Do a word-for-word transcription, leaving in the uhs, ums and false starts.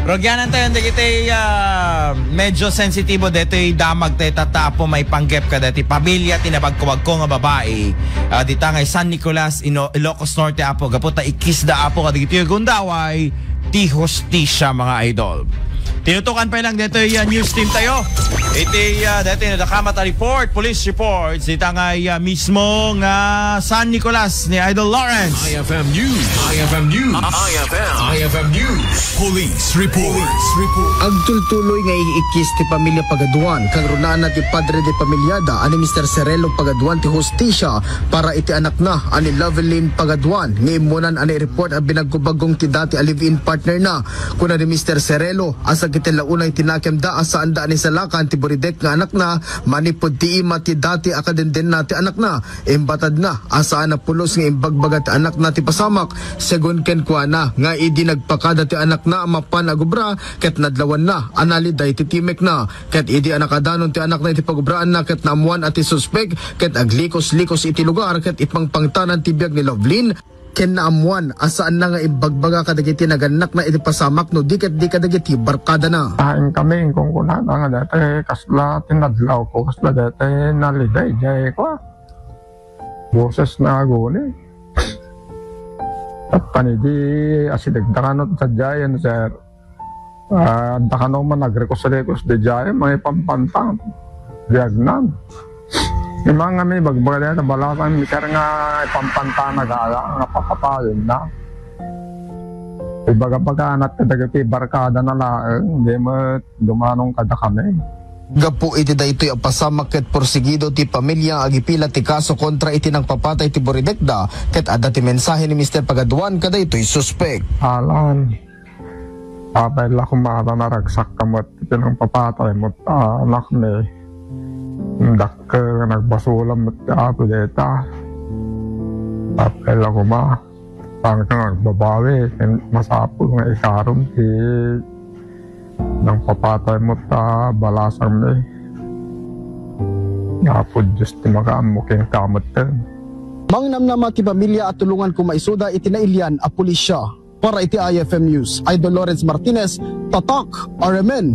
Rugyanan tayo dagiti, ah, medyo sensitibo detoy damag tayo tatta apo maipanggep kadagiti pamilya ti nabagko-bagko nga babai. Ah, dita nga San Nicolas, Ino-, Ilocos Norte apo, gapu ta ikisda apo kadagiti gundaway ti hustisya, mga idol. Tinutukan pa lang detoy, ah, news team tayo. Iti, ah, detoy nadakamat a report, police reports, dita nga, ah, mismo nga San Nicolas ni Idol Lawrence. I F M News. I F M News. I F M. I F M News. Police report. Police report. Agtultuloy nga iikis ti pamilya Pagaduan, kangrunaanna ti padre de pamilyada a ni Mister Serelo Pagaduan ti hustisya para iti anakna a ni Lovelyn Pagaduan nga immunan a naireport a binagko-baggong ti dati a live-in partner na. Kuna ni Mister Serelo a sakit ti launay ti nakemda a saanda a nisalakan ti buridek nga anakna manipud ti ima ti dati a kadendenna ti anakna. Imbatadna a saan a pulos nga imbagbaga ti anakna ti pasamak, segun kenkuana nga idi nagpakada ti anakna a mapan agubra ket nadlawanna a naliday ti timekna. Ket idi a nakadanon ti anakna iti pagubraanna ket naammoan a ti suspek ket aglikos-likos iti lugar ket ipangpangtanan ti biag ni Lovelyn ken naammoan a saanna nga imbagbaga kadagiti nagannakna iti pasamak no di ket di kadagiti barkadana. Ain kami, inkunkunada nga dayta kasla ti nadlaw ko, kasla dayta naliday, jay ko. Boses na aguni. At panidi, asideg da kano sadiayen, sir. Ah, da kano man nagrekus-rekus di jay, mga ipampantang. Biagnan. Imang kami, bagbaga na, balasan, sir, nga ipampantang na gala, nga papatayon na. Ibaga-baga, anat ka dagiti barkada na laeng, di mo dumanong kada kami. Gapu iti daytoy a pasamak ket porsigido ti pamilya nga agipila ti kaso kontra iti nangpapatay ti buridekda, ket adda ti mensahe ni Mister Pagaduan kadaytoy suspek. Alan, apay la kumata naragsak ka met iti nangpapatay met a anakmi. Dakkel nga nagbasulam met ti Apo dayta. Apay la kuma. Saan ka nga agbabawi, ken masapul nga ikarom ti nangpapatay met a balasangmi. Nga Apo Dios ti makaammo kenka metten. Mangnamnama ti pamilya a tulongan koma isuda iti nailian a pulisya. Para iti I F M News, Idol Lawrence Martinez, Tatak, R M N.